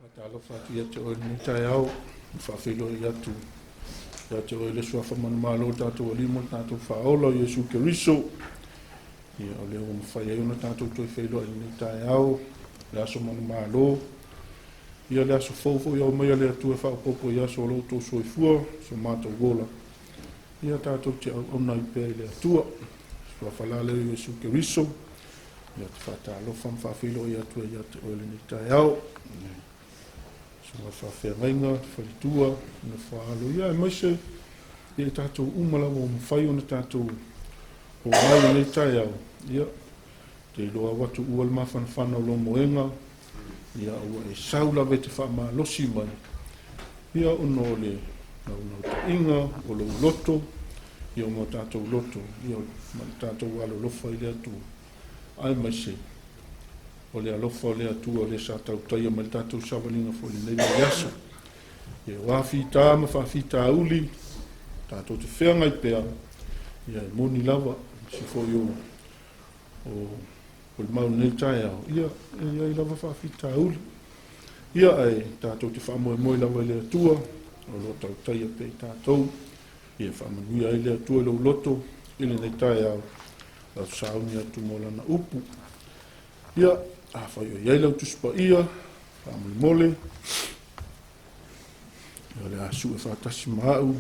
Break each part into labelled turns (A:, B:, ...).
A: Faatalofa atu ia te oe lenei taeao, e faafeiloai atu ia te oe le suafa manumalo o tatou Alii ma le tatou Faaola o Iesu Keriso. Ia, o lea ua mafai ai ona tatou toe feiloai i lenei taeao, le aso manumalo. Ia, le aso fou foi au mai a le Atua e faaopoopo i aso o lo outou soifua, so matou ola. Ia tatou te auauna ai pea i le Atua. Suafa la lea o Iesu Keriso. Ia te faatalofa ma faafeiloai atu ai ia te oe lenei taeao. Susuga faafeagaiga, faletua, nofoaalo, ia aemaise ia i tatou uma lava ua mafai ona tatou omai i lenei taeao. Ia, te iloa ua tuua le mafanafana o lou moega, ia ua e sau lava e te faamalosi mai, ia ona o le naunautaiga o lou loto, ia ma o tatou loto, ia ma le tatou alolofa i le Atua, aemaise o le alofa o le Atua lea sa tautaia mai le tatou savaliga foi i lenei vaiaso. Ia o a fita ma faafitauli, tatou te feagai pea, ia e moni lava, si foi o o le mau lenei taeao, ia, e i ai lava faafitauli. Ia, ae tatou te faamoemoe lava i le Atua, o lo o tautaia pea i tatou. Ia faamanuia ai le Atua i lou loto i lenei taeao, lau sauni atu mo lana upu. Ia, afai o i ai lau Tusi Paia, faamolemole, ia o le a sue faatasi ma au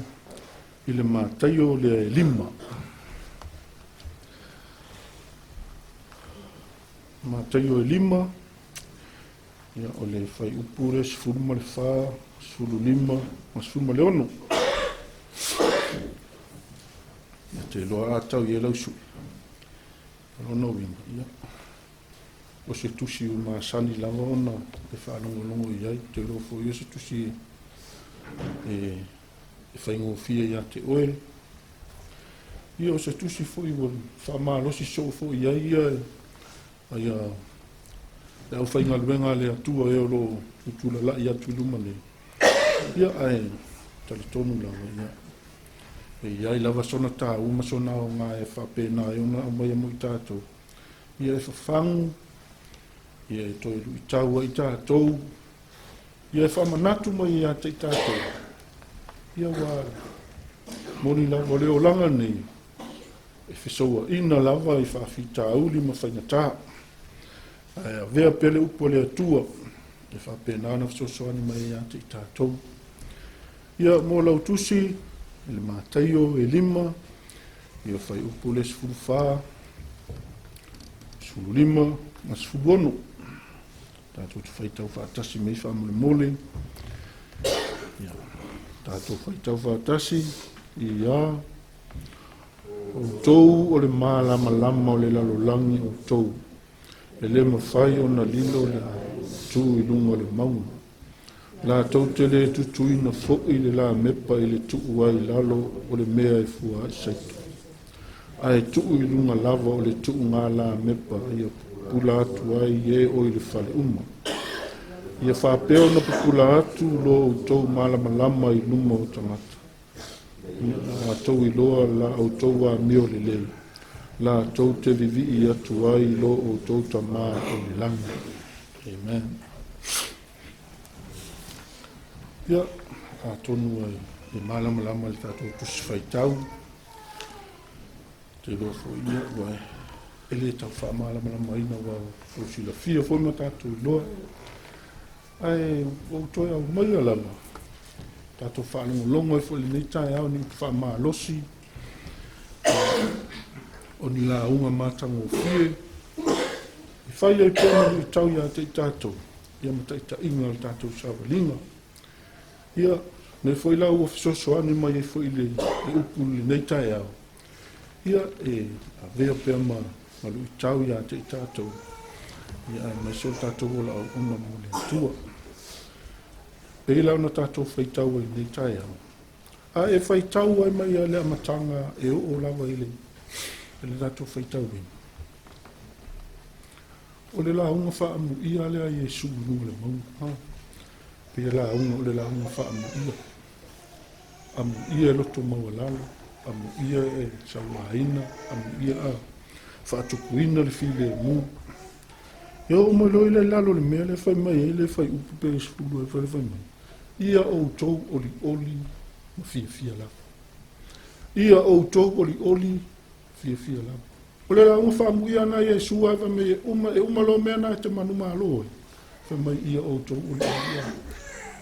A: i le Mataio lea e 5. Mataio e 5, ia, o le fuaiupu lea 14, 15 ma 16. Ia te iloa a tau i ai lau sui. O lona uiga, ia, o se tusi ua masani lava ona e faalogologo i ai. Ou te iloa foi o se tusi e faigofie ia te oe. Ia, o se tusi foi ua faamalosi soo foi i ai ia ia le aufaigaluega a le Atua e o lo o tutulalai atu i luma nei. Ia, ae talitonu lava, ia, e i ai lava sona tāua ma sona aoga e faapena ai ona aumaia mo i tatou. Ia e fafagu, ia e toe luitau ai tatou, ia e faamanatu mai ia te i tatou. Ia ua moni lava o le olaga nei, e fesouaina lava i faafitauli ma faigata. Ae avea pea le upu a le Atua e faapena ona fesoasoani mai ia te i tatou. Ia, mo lau tusi, i le Mataio e 5, ia fuaiupu le 14, 15 ma 16. Tatou te faitau faatasi mai faamolemole. Ia, tatou faitau faatasi ia outou o le malamalama o le lalolagi outou. E le mafai ona lilo le tu i luga o le mauga. Latou te le tutuina foi le lamepa i le tuu ai i lalo o le mea e fua ai saito. Ae tuu i luga lava o le tuuga lamepa ia pupula atu ai e o i le fale uma. Ia faapea ona pupula atu lo outou malamalama i luma o tagata. Ina ia latou iloa la outou amio lelei, latou te vivii atu ai i lo outou Tama o le lagi. Amen. Ia, atonu e malamalama le tatou tusi faitau, te iloa foi ia, ua e le tau faamalamalamaina ua tou silafia foi ma tatou iloa. Ae ua ou toe aumaia lava, tatou faalogologo ai foi i lenei taeao ni upu faamalosi, o ni lauga matagofie, e fai ai pea ma luitau ia te i tatou, ia ma taitaiga o le tatou savaliga. Ia, nei foi la ua fesoasoani mai ai foi le upu i lenei taeao, ia, e avea pea ma luitau ia te i tatou, ia, aemaise o le tatou ola auauna mo le Atua. Pei la ona tatou faitau ai i lenei taeao, a e faitau ai mai le amataga e oo lava i le tatou faitauina, o le lauga faaamuia lea a Iesu i luga o le mauga. Pei e lauga o le lauga faaamuia. Amuia e loto maualalo, amuia e sauaina, amuia a faatupuina le filemu. E oo mai loa i lalo o le mea lea fai mai ai le fuaiupu pe 10 e fai mai, ia outou olioli ma fiafia lava. Ia outou olioli fiafia lava. O le lauga faamuia na Iesu ai fai mai e uma, e uma loa mea na e te manumalo ai. Fai mai ia outou olioli ia.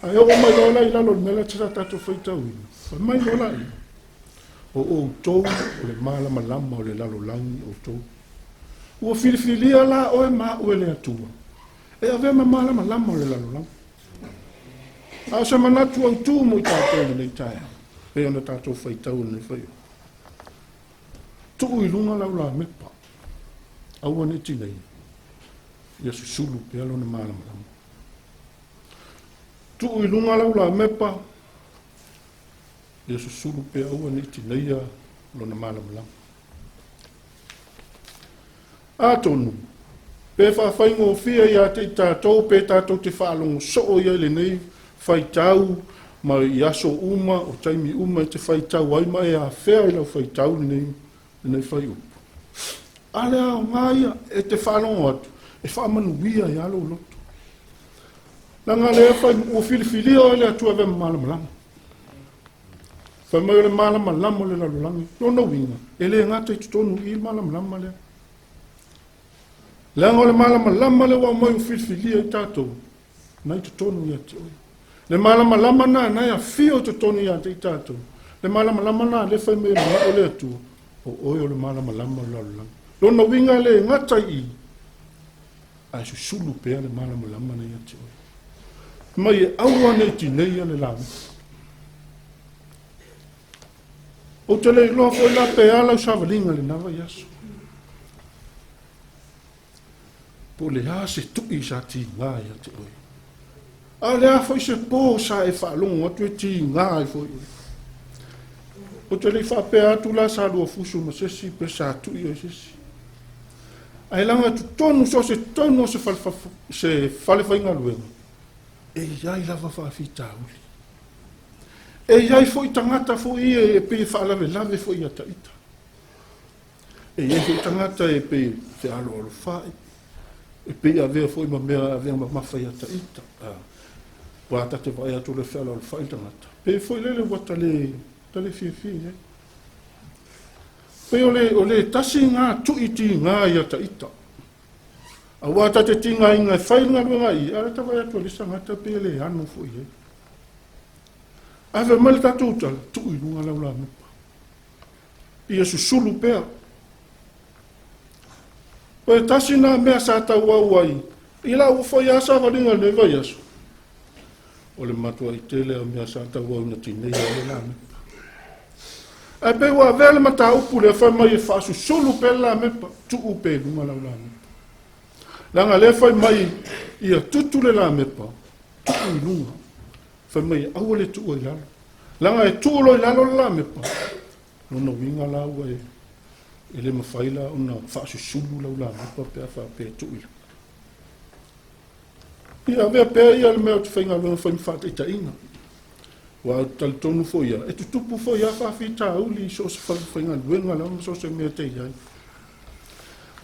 A: Ae oo mai loa la i lalo o le mea lea sa tatou faitauina. Fai mai loa la ia, o outou o le malamalama o le lalolagi outou. Ua filifilia la oe ma au e le Atua, e avea ma malamalama o le lalolagi. A o se manatu autū mo i tatou i lenei taeao, pei ona tatou faitau i lenei fuaiupu. Tuu i luga lau lamepa, aua ne i tineia, ia susulu pea lona malamalama. Tuu i luga lau lamepa, ia susulu pea aua ne i tineia lona malamalama. Atonu, pe faafaigofie ia te i tatou pe tatou te faalogo soo ia i lenei faitau ma i aso uma o taimi uma e te faitau ai ma e afea i lau faitau lenei fuaiupu. A le aoga ia e te faalogo atu, e faamanuia ai lava lou loto. Leaga lea fai, ua filifilia oe le Atua e avea ma malamalama. Fai mai o le malamalama o le lalolagi. Lona uiga, e le gata i totonu i i le malamalama lea. Leaga o le malamalama lea ua aumai ua filifilia i tatou, na i totonu ia te oe. Le malamalama na, na e afio i totonu ia te i tatou. Le malamalama na, lea fai mai e manao le Atua, o oe o le malamalama o le lalolagi. Lona uiga e le gata i i, ae susulu pea le malamalama na ia te oe. Mai e aua ne i tineia le lauga. Ou te le iloa foi la pe a lau savaliga i lena vaiaso. Po o le a se tui sa tiga ia te oe. A o le a foi se pō sa e faalogo atu e tiga ai foi oe. Ou te le i faapea atu la sa lua fusu ma se isi pe sa tui oe se isi. Ae leaga totonu so o se tonu o se fale, se fale faigaluega, e i ai lava faafitauli. E i ai foi tagata foi ia e pei e faalavelave foi ia ita. E i ai foi tagata e pei e fealoalofai, e pei e avea foi ma mea avea mamafa ia ita. Ua ta te vaai atu le fealoalofai le tagata. Pei foi lele ua ta le fiafia i ai. Pei o le, o le tasi ngā tui tiga ia ita. Aua ta te tigaina e fai le galuega i, a le ta vaai atu e le isi tagata pei e le ano foi i ai. Ave mai le tatou tala, tuu i luga lau lamepa. Ia susulu pea. O e tasi nā mea sa tauau ai, I lau foi lava savaliga i lenei vaiaso, o le matuai tele o mea sa tauau ina tineia ai le lamepa. Ae pei ua avea le mataupu lea fai mai e faasusulu pea le lamepa, tuu pea i luga lau lamepa. Leaga lea fai mai ia tutu le lamepa, tuu i luga. Fai mai aua le tuua i lalo. Leaga e tuu loa i lalo le lamepa, lona uiga la ua e, e le mafai la ona faasusulu lau lamepa pe a faapea e tuu i lalo. Ia avea pea ia le mea ou te faigaluega fai ma faataitaiga. Aua ou te talitonu foi ia, e tutupu foi lava faafitauli i so o se faigaluega lava ma so o se mea e te i ai.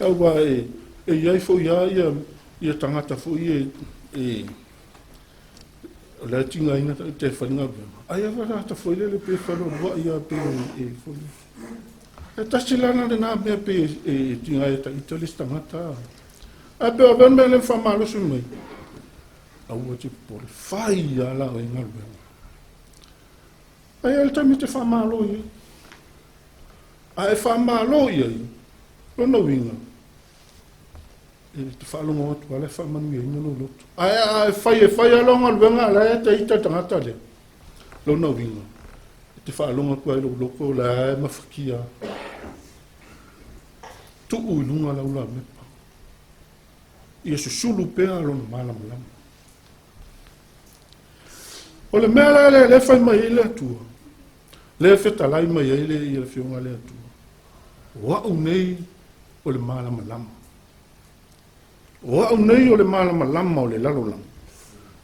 A: Aua e, e i ai foi lava ia, ia tagata foi e, e o la e tigaina te fai le galuega. Ai a tagata foi lele pe fealualuai lava pe e foi. E tasi la na lena mea pe e tiga ai ta ita le isi tagata. Ae pe o avea le mea lea ma faamalosi mai. Aua e te popole, fai lava la oe galuega. Ae i ai le taimi e te faamalo i ai. A e faamalo i ai, lona uiga, e te faalogo atu lava la e faamanuiaina lou loto. Ae a e fai e fai lava lau galuega a la e te ita le tagata lea, lona uiga, e te faalogo atu lava i lou loto la e mafatia. Tuu i luga lau lamepa. Ia susulu pea lona malamalama. O le mea la lea lea fai mai ai le Atua, lea fetalai mai ai le ia Afioga a le Atua, o au nei o le malamalama. O au nei o le malamalama o le lalolagi.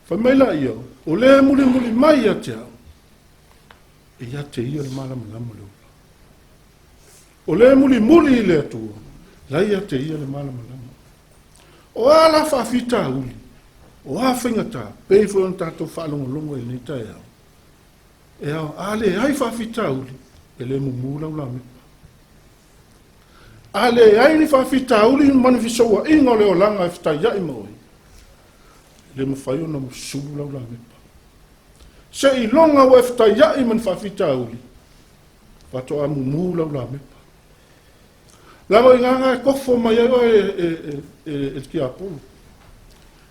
A: Fai mai laia, o le mulimuli mai ia te au, e ia te ia le malamalama o le ola. O le mulimuli i le Atua, la ia te ia le malamalama. O a la faafitauli, o a faigata, pei foi ona tatou faalogologo i lenei taeao, e ao, a leai faafitauli, e le mumu lau lamepa. A leai ni faafitauli ma ni fesouaiga o le olaga e fetaiai ma oe, e le mafai ona sulu lau lamepa. Seiloga ua e fetaiai ma ni faafitauli, faatoa mumu lau lamepa. Leaga o i ina e tofo mai ai oe e, e, e, e le tiapolo.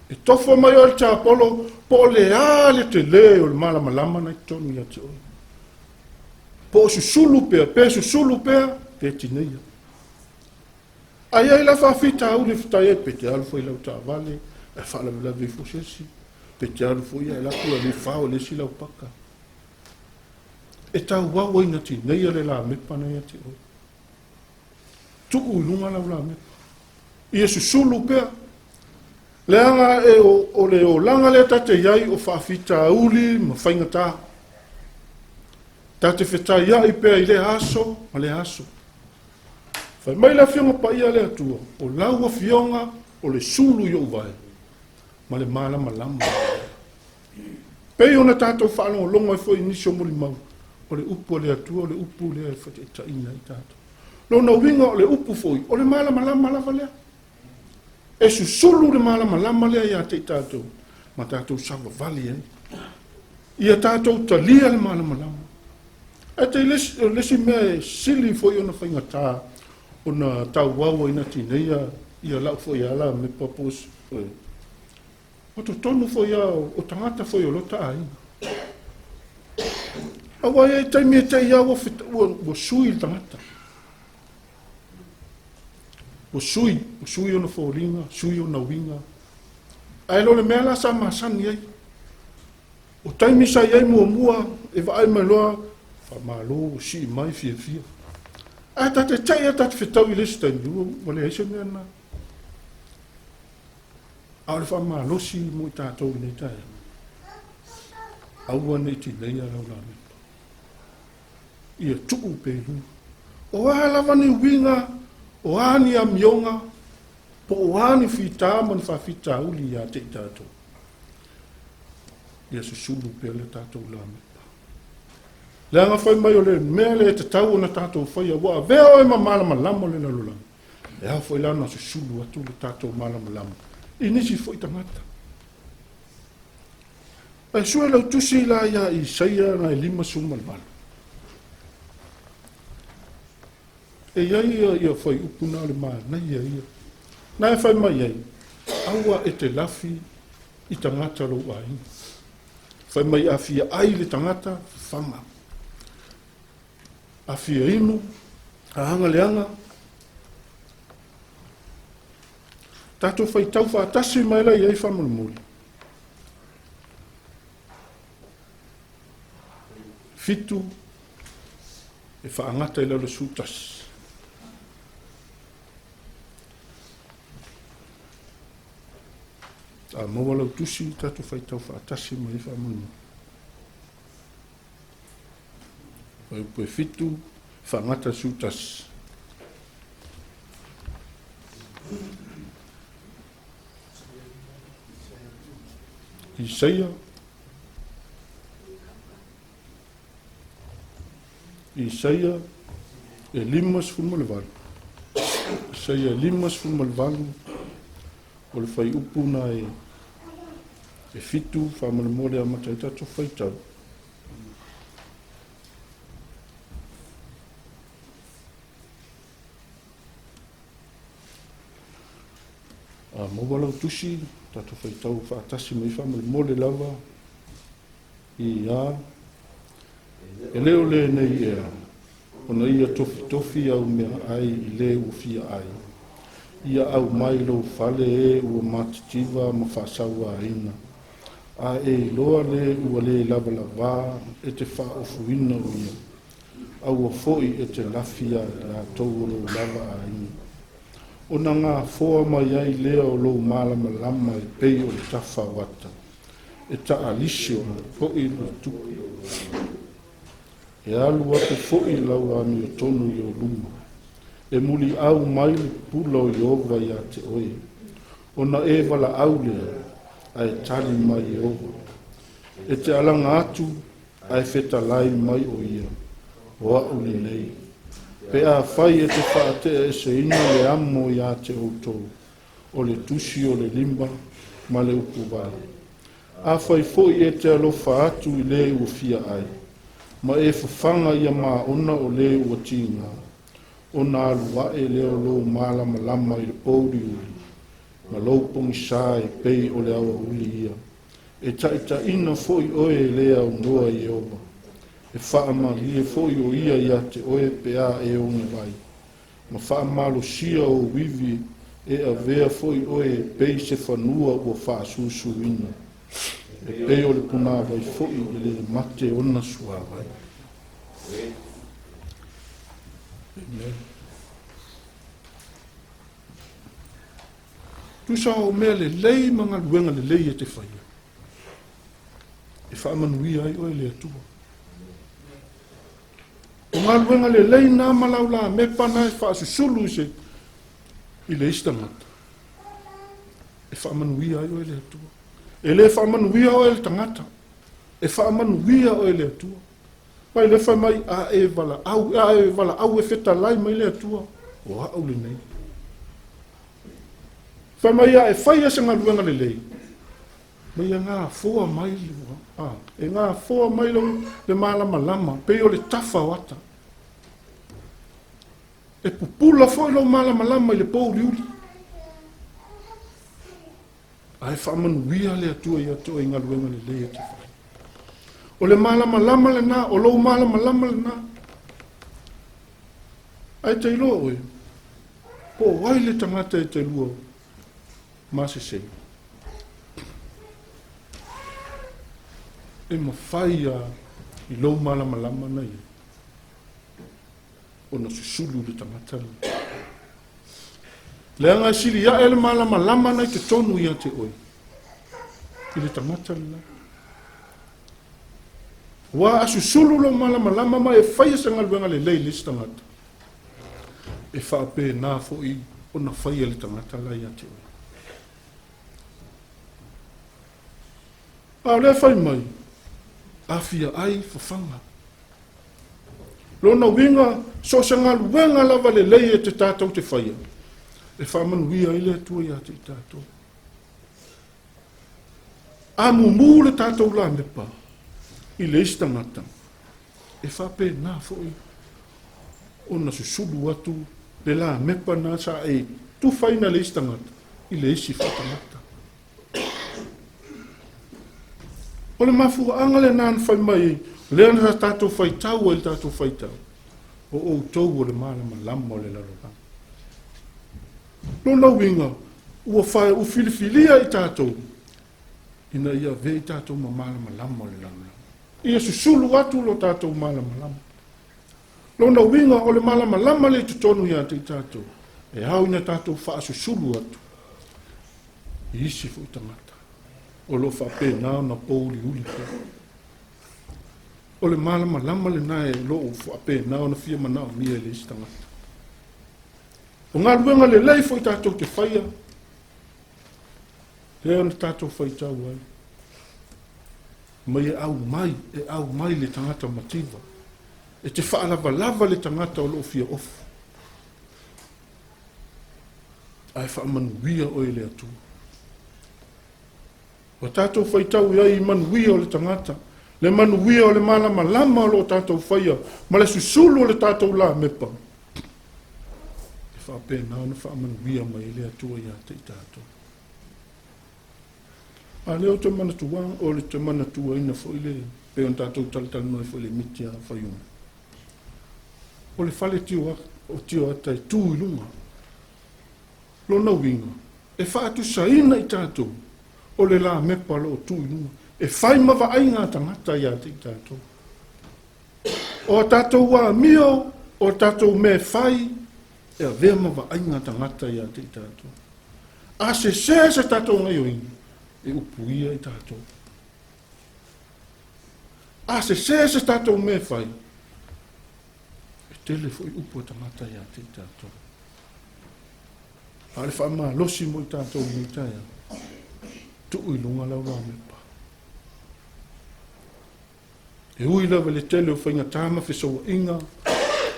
A: E tofo mai oe le tiapolo po o le a le tele o le malamalama na i totonu ia te oe. Po o susulu pea, pe susulu pea, pe tineia. A i ai la faafitauli e fetai ai, pe te alu foi i lau taavale, ae faalavelave ifo se isi, pe te alu foi ae alu atu e le fao e le isi lau paka. E tauau ai na tineia le lamepa na ia te oe. Tuu i luga lau lamepa. Ia susulu pea. Leaga e o, o le olaga lea ta te i ai o faafitauli ma faigata. Ta te fetaiai pea i lea aso ma lea aso. Fai mai le Afioga Paia a le Atua, o lau Afioga o le sulu i ou vae ma le malamalama. Pei ona tatou faalogologo ai foi i nisi o molimau, o le upu a le Atua o le upu lea e fataitaiina ai tatou. Lona uiga o le upu foi, o le malamalama lava lea. E susulu le malamalama lea ia te i tatou ma tatou savavali ai. Ia tatou talia le malamalama. Ae te le isi mea e sili foi ona faigata ona tauau ai na tineia ia lau foi ala me papos. O totonu foi a o tagata foi o lota aiga. Aua e i ai taimi e te i a ua, ua, ua sui le tagata. Ua sui, ua sui ona foliga, sui ona uiga. Ae le o le mea la sa masani ai. O taimi sa i ai muamua e vaai mai loa, faamalo, ua sii mai, fiafia. Ae ta te tei a ta te fetau i le isi taimi, ua, ua leai se mea lena. A o le faamalosi mo i tatou i lenei taeao, aua ne i tineia lau lamepa. Ia tuu pea i luga. O a lava ni uiga, o a ni amioga, po o a ni fita ma ni faafitauli ia te i tatou, ia susulu pea le tatou lamepa. Leaga fai mai o le mea lea e tatau ona tatou faia, ua avea oe ma malamalama o le lalolagi. E ao foi la ona susulu atu le tatou malamalama i nisi foi tagata. Ae sue lau tusi la ia Isaia na e 58. E i ai ia, ia fuaiupu na o le manaia ia. Na e fai mai ai, Aua e te lafi i tagata o lou aiga. Fai mai a fia ai le tagata, fafaga. A fia inu, a aga leaga. Tatou faitau faatasi mai la i ai faamolemole. 7 e faagata i lalo 11. A maua lau tusi, tatou faitau faatasi mai ai faamolemole. Fuaiupu e 7, faagata le 11. Isaia Isaia e 58. Isaia 58 o le fuaiupu na e e 7 faamolemole amata ai tatou faitau. A maua lau tusi, tatou faitau faatasi mai faamolemole lava. Ia, e le o lenei ea, ona ia tofitofi au meaai i le ua fia ai. Ia aumai lou fale e ua matitiva ma faasauaina, a e iloa le ua le lavalavā e te faaofuina o ia, aua foi e te lafi ia i latou o lou lava aiga. Ona gafoa mai ai lea o lou malamalama e pei o le tafa o ata, e taalisi mai foi le tupu. E alu atu foi lau amiotonu i ou luma, e muliau mai le pula o Ieova iā te oe, ona e valaau lea, ae tali mai Ieova. E te alaga atu, ae fetalai mai o ia, o a'u lenei. Pe afai e te faate'aeseina le amo iā te outou, o le tusi o le lima ma le upuvai. Afai foi e te alofa atu i le ua fia ai, ma e fafaga ia maona o le ua tiga, ona alu ae lea o lou malamalama i le pouliuli, ma lou pogisā e pei o le aoauli ia. E taitaiina foi oe e le aunoa Ieova, e faamalie foi o ia iā te oe pe a e ogevai, ma faamalosia ou ivi e avea foi oe e pei se fanua ua faasusuina, e pei o le punāwai foi e le mate ona suāwai. Amen. Tusa o mea lelei ma galuega lelei e te faia, e faamanuia ai oe le Atua. O galuega lelei na ma lau lamepa na e faasusulu i se i le isi tagata, e faamanuia ai oe le Atua. E le faamanuia oe le tagata, e faamanuia oe le Atua. Mai le fai mai, a e valaau, a e valaau e fetalai mai le Atua, o a'u lenei. Fai mai a e faia se galuega lelei, ma ia gafoa mai a, e gafoa mai lou le malamalama, pei o le tafa o ata. E pupula foi lou malamalama i le pouliuli. Ae faamanuia le Atua ia te oe i galuega lelei e te fai. O le malamalama lena, o lou malamalama lena. Ae te iloa oe, po o ai le tagata e te lua masesei. E mafai a i lou malamalama na ia ona susulu le tagata lena. Leaga e sili ae le malamalama na i totonu ia te oe i le tagata lena. Ua a susulu lou malamalama ma e faia se galuega lelei i le isi tagata, e faapena foi ona faia le tagata la ia te oe. A o lea fai mai, a fia ai fafaga. Lona uiga, so o se galuega lava lelei e te tatou te faia, e faamanuia ai le Atua ia te i tatou. A mumu le tatou lamepa i le isi tagata, e faapena foi ona susulu atu le lamepa na sa e tufaina le isi tagata. i le isi foi tagata. O le mafuaaga lena na fai mai ai, lea na tatou faitau ai le tatou faitau, o outou o le malamalama o le lalolagi. Lona uiga, ua fai, ua filifilia i tatou, ina ia avea i tatou ma malamalama o le lalolagi. Ia susulu atu lo tatou malamalama. Lona uiga, o le malamalama lea i totonu ia te i tatou, e ao ina tatou faasusulu atu i isi foi tagata o lo o faapena ona pouliuli pea. O le malamalama lena e lo o faapena ona fia manaomia e le isi tagata. O galuega lelei foi tatou te faia, lea na tatou faitau ai. Mai e aumai, e aumai le tagata mativa. E te faalavalava le tagata o lo o fia ofu. Ae faamanuia oe e le Atua. Ua tatou faitau i ai i manuia o le tagata, le manuia o le malamalama o lo o tatou faia, ma le susulu o le tatou lamepa, e faapena ona faamanuia mai ai le Atua ia te i tatou. A lea ou te manatua, o le te manatuaina foi le, pei ona tatou talatalanoa ai foi i le miti a Faiumu. O le fale tio, o tioata e tu i luga. Lona uiga, e faatusaina i tatou o le lamepa o lo o tu i luga, e fai ma vaaiga a tagata ia te i tatou. O a tatou amio, o a tatou mea e fai, e avea ma vaaiga a tagata ia te i tatou. A sesē se tatou gaioiga, e upuia i tatou. A sesē se tatou mea e fai, e tele foi upu a tagata ia te i tatou. A o le faamalosi mo i tatou i lenei taeao, tuu i luga lau lamepa. E ui lava i le tele o faigata ma fesouaʻiga,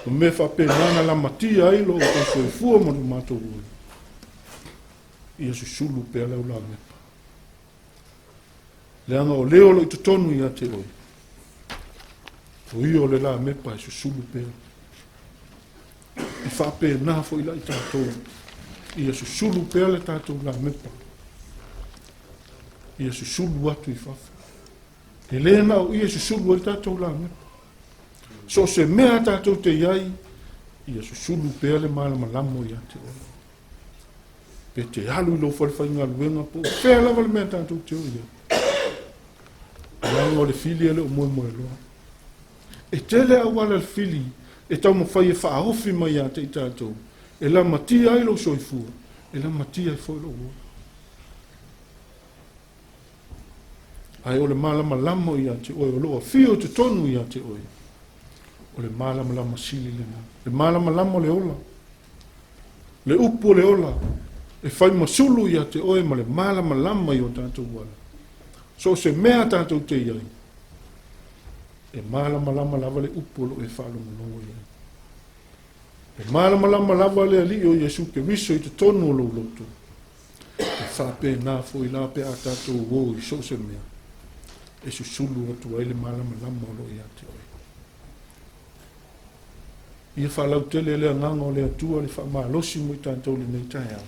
A: ma mea faapena na lamatia ai lo outou soifua ma lo matou ola, ia susulu pea lau lamepa. Leaga o le o lo o i totonu ia te oe, o ia o le lamepa e susulu pea. E faapena foi la i tatou, ia susulu pea le tatou lamepa, ia susulu atu i fafo. E le na o ia e susulu ai le tatou lamepa. So o se mea tatou te i ai, ia susulu pea le malamalama ia te oe. Pe te alu i lou fale faigaluega po o fea lava le mea tatou te o i ai. Leaga o le fili e le o moemoeloa. E tele auala le fili e taumafai e faaofi mai ia te i tatou, e lamatia ai lou soifua, e lamatia ai foi lou ola. Ae o le malamalama ia te oe, o lo o afio i totonu ia te oe, o le malamalama sili lena. Le malamalama o le ola, le upu o le ola, e fai ma sulu ia te oe ma le malamalama i o tatou ala. So o se mea tatou te i ai, e malamalama lava le upu o lo o e faalogologo i ai. E malamalama lava le Alii o Iesu Keriso i totonu o lou loto. E faapena foi la pe a tatou o i so o se mea, e susulu atu ai le malamalama o lo o ia te oe. Ia faalautele le agaga o le Atua le faamalosi mo i tatou i lenei taeao,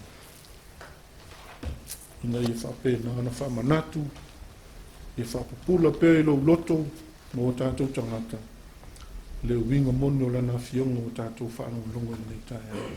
A: ina ia faapena ona faamanatu, ia faapupula pea i lou loto ma o tatou tagata le uiga moni o Lana Afioga ua tatou faalogologo i lenei taeao.